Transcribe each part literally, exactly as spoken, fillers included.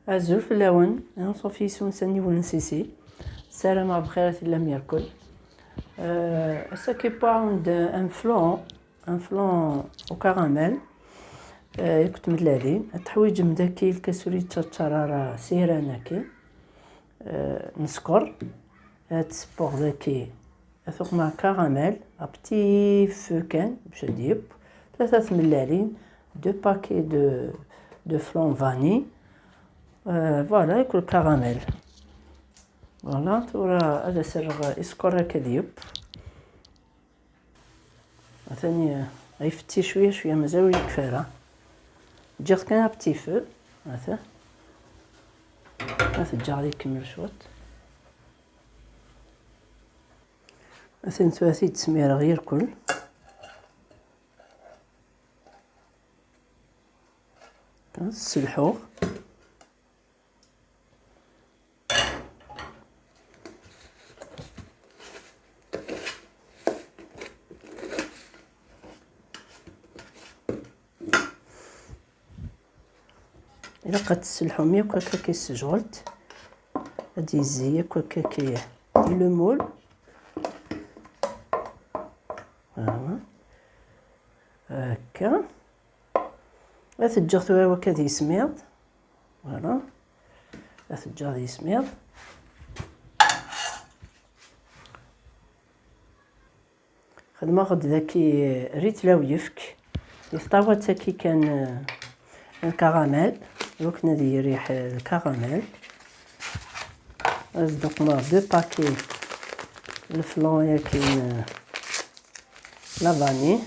Azul fell-awen, anṣuf yis-wen s aniwel n Sisi. Ssarameɣ bxir ad tellam yerkul. Euh, ass-agi wwiɣ-awen-d un flan, un flan au caramel. Euh, akked tmellalin. Ad teḥwiǧem daki lkas ur yettaččar ara s yiran-agi. Euh, n sskeṛ. Ad tesbuɣ daki, ad tuqmeɣ caramel, à petit feu kan, bac ad yeww. Tlata tmellalin, deux paquets de, de flan vanille. Euh, voilà, yakk lkaramel. Voilà, tura ad as-rreɣ i sskeṛ akka ad yeww. Atan, euh, ifetti cwiya cwiya, mazal ur yekfi ara. Ǧǧiɣ-t kan à petit feu. Atan. Ad t-ǧǧeɣ ad ikemmel cwiṭ. Atan tura ad t-id-smireɣ irkul. Sselḥuɣ. Ilaq ad tesselḥum yakk akka ki s tejɣelt. Ad d-yezzi yakk akka ki di le moule. Voilà. Akka. Ad t-ǧǧeɣ tura wakka d yismiḍ. Voilà. Ad t-ǧǧeɣ d yismiḍ. Xedmeɣ-d daki rritla uyefk. Di tṭawat-agi kan, eh, lkaramel. Iwakken ad yiriḥ, eh, lkaramel. Ad s-d-uqmeɣ deux paquets le flan-agi, eh, la vanille.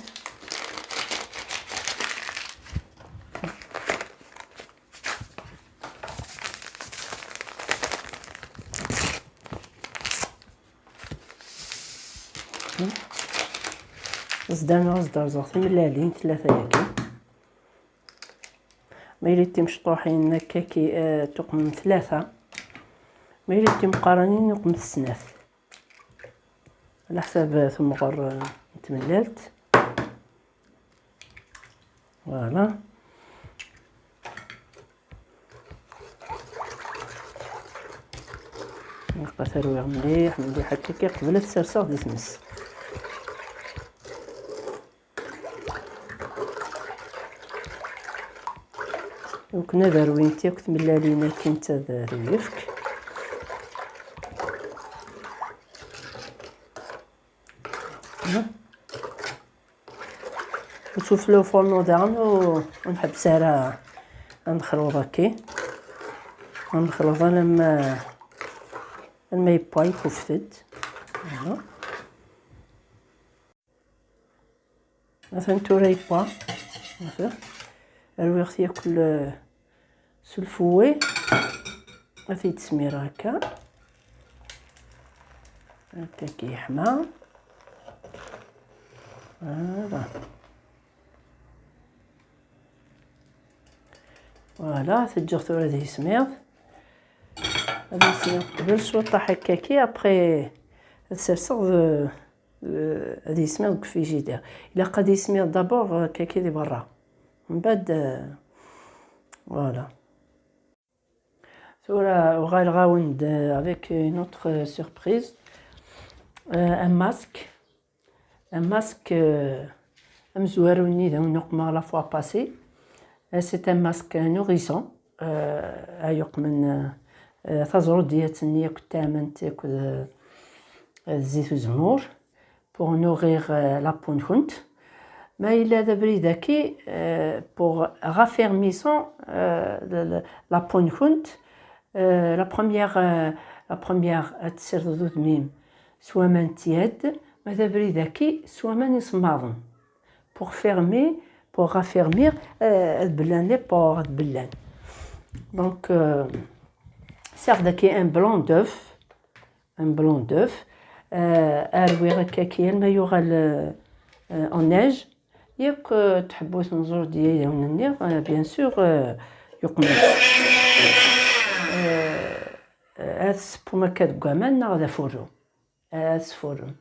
Zdan ad s-d-rẓeɣ timellalin tlata-yagi. Ma yili d timecṭuḥin akka ki, eh, tuqmem tlata. Ma yili d timeqqranin uqmet snat. Ɛla ḥsab temɣer, eh, n tmellalt. Voilà. Ilaq ad t-rwiɣ mliḥ, mliḥ akka ki qbel ad t-serseɣ di tmes. Iwakken ad rwint yakk tmellalin akin d uyefk. Ur sufella ufornu daɣen, ur, ur nḥebbes ara ad nexluḍ akka. Ad nexluḍ alamma, alamma yewwa, yekkuffet-d. Voilà. Atan tura yewwa. Atan. Rwiɣ-t yakk s lfouet. Ad t-id-smireɣ akka. Akka ki yeḥma. Voilà. Voilà, ad t-ǧǧeɣ tura ad yismiḍ. Ad yismiḍ qbel cwiṭaḥ akka ki, après ad serseɣ d, euh, ad yismiḍ deg frigidaire. Ilaq ad yismiḍ d'abord, euh, kaki di berra. Mbeɛd, euh, voilà. Tura uɣaleɣ-awen-d, euh, avec une autre, euh, surprise. Euh, un masque. Un masque, euh, amezwaru-nni d awen-uqmeɣ la fois passée. Euh, c'est un masque nourrisson. Euh, ay uqmen, euh, euh, taẓruddiyat-nni akked taɛmant akked, euh, zzit uzemmur. Pour nourrir, euh, la peau-nkent. Ma yella d abrid-agi, euh, pour raffermissant, euh, la, la, la peau-nkent, euh, la première, euh, la première, ad tessirdeḍ udem-im s waman n tiyaḍ, ma d abrid-agi s waman isemmaḍen. Pour fermer, pour raffermir, euh, ad bellan les pores, ad bellan. Donc, euh, serre-d un blanc d'œuf. Un blanc d'œuf. Euh, rwiɣ akka ki alma yuɣal, euh, euh, en neige. Yak, euh, tḥebbut n ẓur d yidawen-nni, euh, bien sûr, euh, yuqem. Euh, euh, ad tseppum akka deg waman neɣ d afurru. Ad tesfurrem.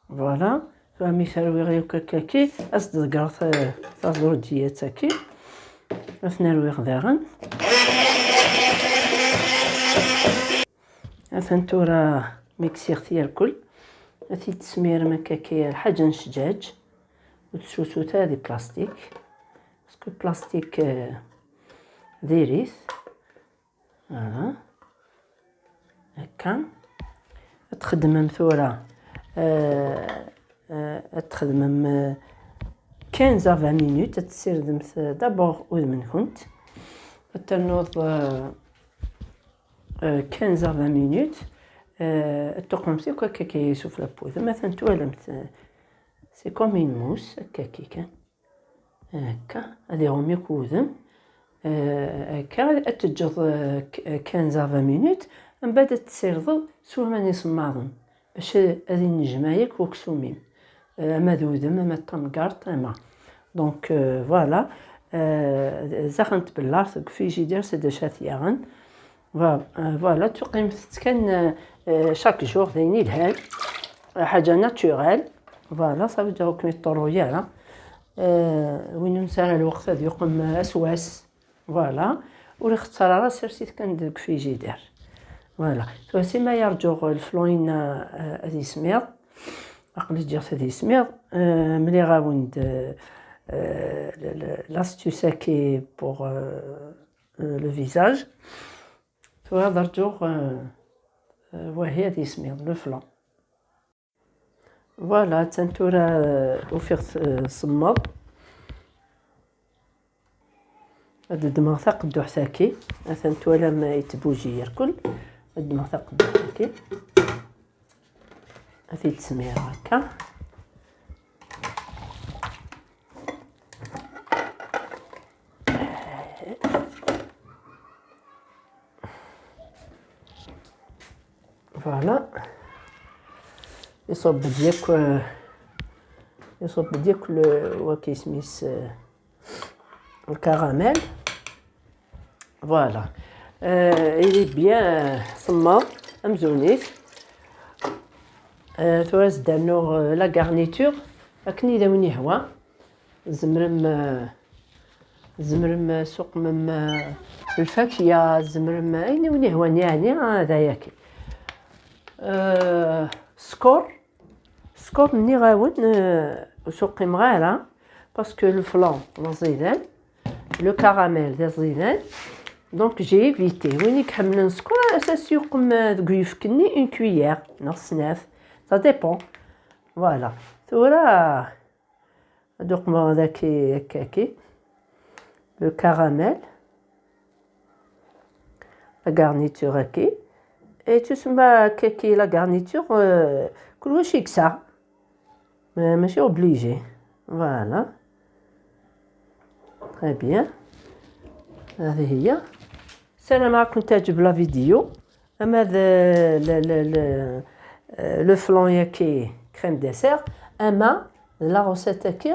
Voilà. Tura mi terwiɣ yakk akka ki, ad s-d-ḍeggreɣ ta-, taẓruddiyat-agi. Ad ten-rwiɣ daɣen. Atan tura miksiɣ-t yerkul. Ad t-id-tesmirem akka kan lḥaǧa n ccǧaǧ. Ur tessusut ara di plastik. Parce que plastik, euh, diri-t. Voilà. Akka. Ad txedmem tura, euh, euh, ad txedmem, euh, quinze à vingt minutes. Ad tessirdemt, euh, d'abord udem-nkent. Ad ternuḍ, euh, euh, quinze à vingt minutes. Euh, ad tuqmemt akk akka kan s uflapud. Ma atan twalamt, euh, c'est comme une mousse, akka kan. Akka, ad iɣum akk udem. Euh, akka, ad teǧǧeḍ, euh, k-, quinze à vingt minutes. Mbeɛd ad tessirdeḍ s waman isemmaḍen. Bac ad innejmaɛ yakk uksum-im. Euh, ama d udem, ama d tamgerḍt, ama. Donc, euh, voilà. Euh, zaxen tbellart deg frigidaire, c'est déjà tiyaɣen. Voilà, euh, voilà, tuqimt kan, euh, euh, chaque jour, d ayen yelhan. Ḥaǧa naturelle. Voilà, ça veut dire ur kem-iṭṭurru ara. Euh, win ur nesɛi ara lweqt ad yuqem ass wass. Voilà. Ur ixeṣṣer ara, sers-it kan deg frigidaire. Voilà. Tura sima yerǧu leflon-inna, euh, ad yismiḍ. Aql-i ǧǧiɣ-t ad yismiḍ. Euh, mliɣ-awen-d, euh, euh, le, le, l'astuce-agi pour, euh, euh, le visage. Tura ad rǧuɣ, euh, euh, wahi ad yismiḍ, le flan. Voilà, atan tura, euh, ufiɣ-t, euh, semmeḍ. Ad ddmeɣ taqedduḥt-agi. Atan twalam yettbuji yerkul. Ad ddmeɣ taqedduḥt-agi. Ad t-id-smireɣ akka. Voilà. Iṣubb-d yakk, euh, iṣubb-d yakk le, wak isem-is, euh, le caramel. Voilà. Euh, il est bien, euh, semmeḍ, amzun-it. Euh, tura ad s-d-rnuɣ, euh, la garniture, akken i d awen-ihwa. Tzemrem, euh, tzemrem, euh, suqmem, euh, lfakya, tzemrem, euh, ayen i wen-ihwan, yeɛni, ah, d ayagi. Euh, sskeṛ, sskeṛ nniɣ-awen, euh, ur s-uqimeɣ ara, parce que le flan d aẓidan, le caramel d aẓidan, donc j'ai évité. Win i iḥemmlen sskeṛ, ad as-yuqem, euh, deg uyefki-nni une cuillère, neɣ snat, ça dépend. Voilà. Tura, ad uqmeɣ daki, akkaki. Le caramel. La garniture-agi. Et tusemma akkaki la garniture, euh, kul wacu yeksa. Ma-, mačči obligé. Voilà. Très bien. هذه هي. سلام عليكم، تعجب la vidéo. Ama d le, le, le, euh, le flan-agi crème dessert, ama la recette-agi,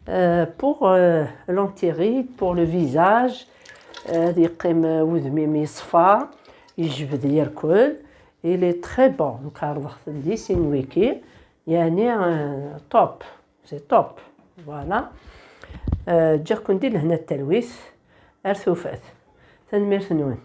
euh, pour, euh, l'anti-rides, pour le visage, euh, ad yeqqim, euh, wudem-im yeṣfa, yejbed yerkul. Il est très bon. Nekk ɛerḍeɣ-ten di sin wiki, yeɛni, euh, top, c'est top. Voilà. Euh, ǧǧiɣ-ken di lehna d talwit. Ar tufat. Tanemmirt-nwen.